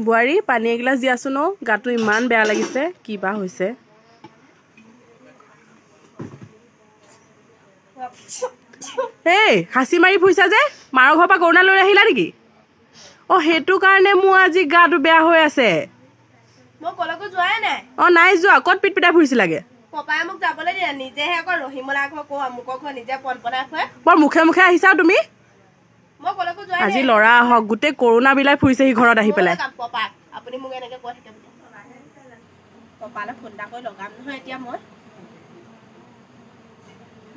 বোৱাৰী পানী এগিলাচ দিয়াচোন অ, গাটো ইমান বেয়া লাগিছে, কিবা হৈছে। এই হাঁচি মাৰি ফুৰিছা যে, মাৰৰ ঘৰৰ পৰা কৰোণা লৈ আহিলা নেকি? অ সেইটো কাৰণে মোৰ আজি গাটো বেয়া হৈ আছে। মই কলৈকো যোৱাই নাই। অ নাই যোৱা, ক'ত পিট পিটাই ফুৰিছিলাগে? পপাই মোক যাবলৈ দিয়া, নিজেহে আকৌ ৰহিমলা ঘৰ কওঁ আমুকৰ ঘৰ নিজে পনপনাই ফুৰে। বৰ মুখে মুখে আহিছা তুমি। মই কলৈকো যোৱাই নাই। আজি ল'ৰা আহক, গোটেই কৰোণা বিলাই ফুৰিছেহি ঘৰত আহি পেলাই। পপাক আপুনি মোক এনেকে কৈ থাকে বুলি। পপালৈ ফোন এটা কৰি লগাম নহয় এতিয়া মই।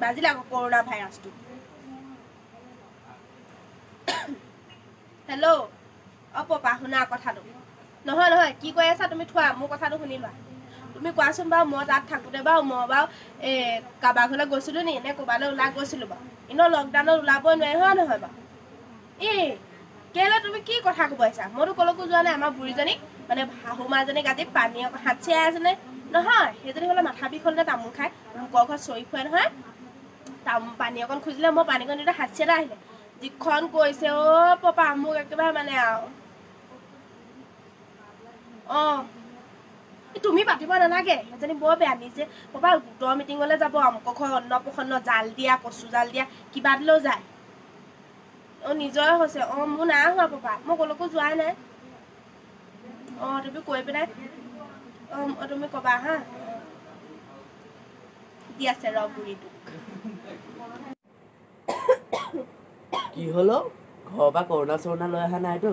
বাজিলে আকৌ কৰোণা ভাইৰাছটো। হেল্ল' অ পপা, শুনা কথাটো। নহয় নহয়, কি কৈ আছা তুমি থোৱা, মোৰ কথাটো শুনি লোৱা। তুমি কোৱাচোন বাৰু, মই তাত থাকোঁতে বাৰু মই বাৰু এই কাৰোবাৰ ঘৰলৈ গৈছিলোঁ নি, নে ক'ৰবালৈ ওলাই গৈছিলোঁ বাৰু? এনেও লকডাউনত ওলাবই নোৱাৰি হয় নহয় বাৰু? এই কেলৈ তুমি কি কথা ক'ব আহিছা? মইতো ক'লৈকো যোৱা নাই। আমাৰ বুঢ়ীজনীক মানে শাহু মাজনীক আজি পানী হাত চিয়াই আছেনে নহয়, সেইজনী হ'লে মাথা বিষ হ'ল নে তামোল খাই লোকৰ ঘৰত চৰি ফুৰে নহয়, তামোল পানী অকণ খুজিলে মই পানীকণ দিওঁতে হাত এটা আহিলে, যিখন কৈছে অ' পপা মোক একেবাৰে মানে আৰু। অঁ তুমি পাতিব নালাগে, সেইজনী বৰ বেয়া। নিজে পপা গোটৰ মিটিঙলৈ যাব, আমুকৰ ঘৰ অন্নপ্ৰসন্ন জাল দিয়া, কচু জাল দিয়া, কিবা দিলেও যায়। অঁ নিজৰে হৈছে। অঁ মোৰ নাই হোৱা পপা, মই ক'লৈকো যোৱাই নাই। অঁ তুমি কৈ পেলাই অঁ তুমি ক'বা হা। দি আছে ৰ বুঢ়ীটোক। কি হ'ল, ঘৰৰ পৰা কৰোণা চৰোণা লৈ অহা নাইতো?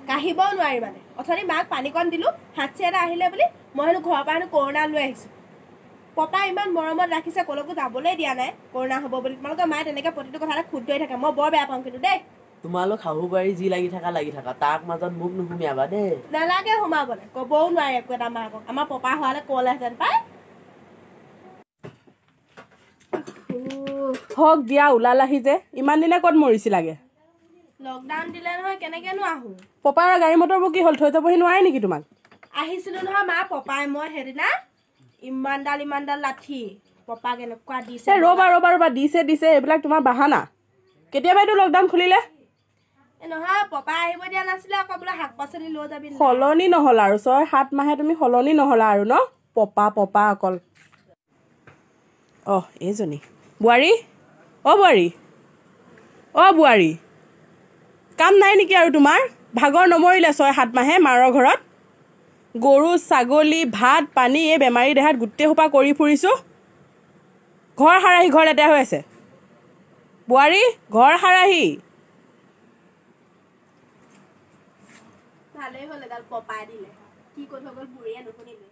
কাঢ়িবও নোৱাৰি মানে। অথনি মাক পানীকণ দিলোঁ, হাতচি এটা আহিলে বুলি মই হেনো ঘৰৰ পৰা হেনো কৰোণা লৈ আহিছোঁ। পপা ইমান মৰমত ৰাখিছে, ক'লৈকো যাবলৈ দিয়া নাই কৰোণা হ'ব বুলি। তোমালোকৰ মায়ে তেনেকৈ প্ৰতিটো কথাতে খুদ ধৰি থাকে, মই বৰ বেয়া পাওঁ কিন্তু দেই। তোমালোক শাহু বোৱাৰী যি লাগি থাকা লাগি থাকা, তাক মাজত মোক নুসুমিয়াবা দেই। নালাগে সোমাবলৈ, ক'বও নোৱাৰে একো এটা মাকক। আমাৰ পপা হোৱালে ক'লেহেঁতেন পাই। হওক দিয়া, ওলালাহি যে, ইমান দিনে ক'ত মৰিছিলাগে? লকডাউন দিলে নহয়, কেনেকেনো আহোঁ? পপাৰ গাড়ী মটৰবোৰ কি হ'ল, থৈ যাবহি নোৱাৰে নেকি তোমাক? আহিছিলোঁ নহয় মা, পপাই মই সেইদিনা ইমানডাল ইমানডাল লাঠি পপাক এনেকুৱা দিছে। ৰ'বা ৰ'বা ৰ'বা, দিছে দিছে এইবিলাক তোমাৰ বাহানা। কেতিয়াবাইতো লকডাউন খুলিলে। নহয় পপাই আহিব দিয়া নাছিলে আকৌ, বোলে শাক পাচলি লৈ যাবি। সলনি নহ'ল আৰু 6-7 মাহে তুমি সলনি নহ'লা আৰু ন? পপা পপা অকল। অহ এইজনী বোৱাৰী, অ বোৱাৰী, অ বোৱাৰী, কাম নাই নেকি আৰু তোমাৰ? ভাগৰ নমৰিলে 6-7 মাহে মাৰৰ ঘৰত? গৰু ছাগলী ভাত পানী এই বেমাৰী দেহাত গোটেই সোপা কৰি ফুৰিছোঁ। ঘৰ সাৰাহি, ঘৰ লেতেৰা হৈ আছে। বোৱাৰী ঘৰ সাৰাহি। ভালেই হ'ল এডাল পপাই দিলে, কি কৈ থৈ গ'ল বুঢ়ীয়ে নুশুনিলে।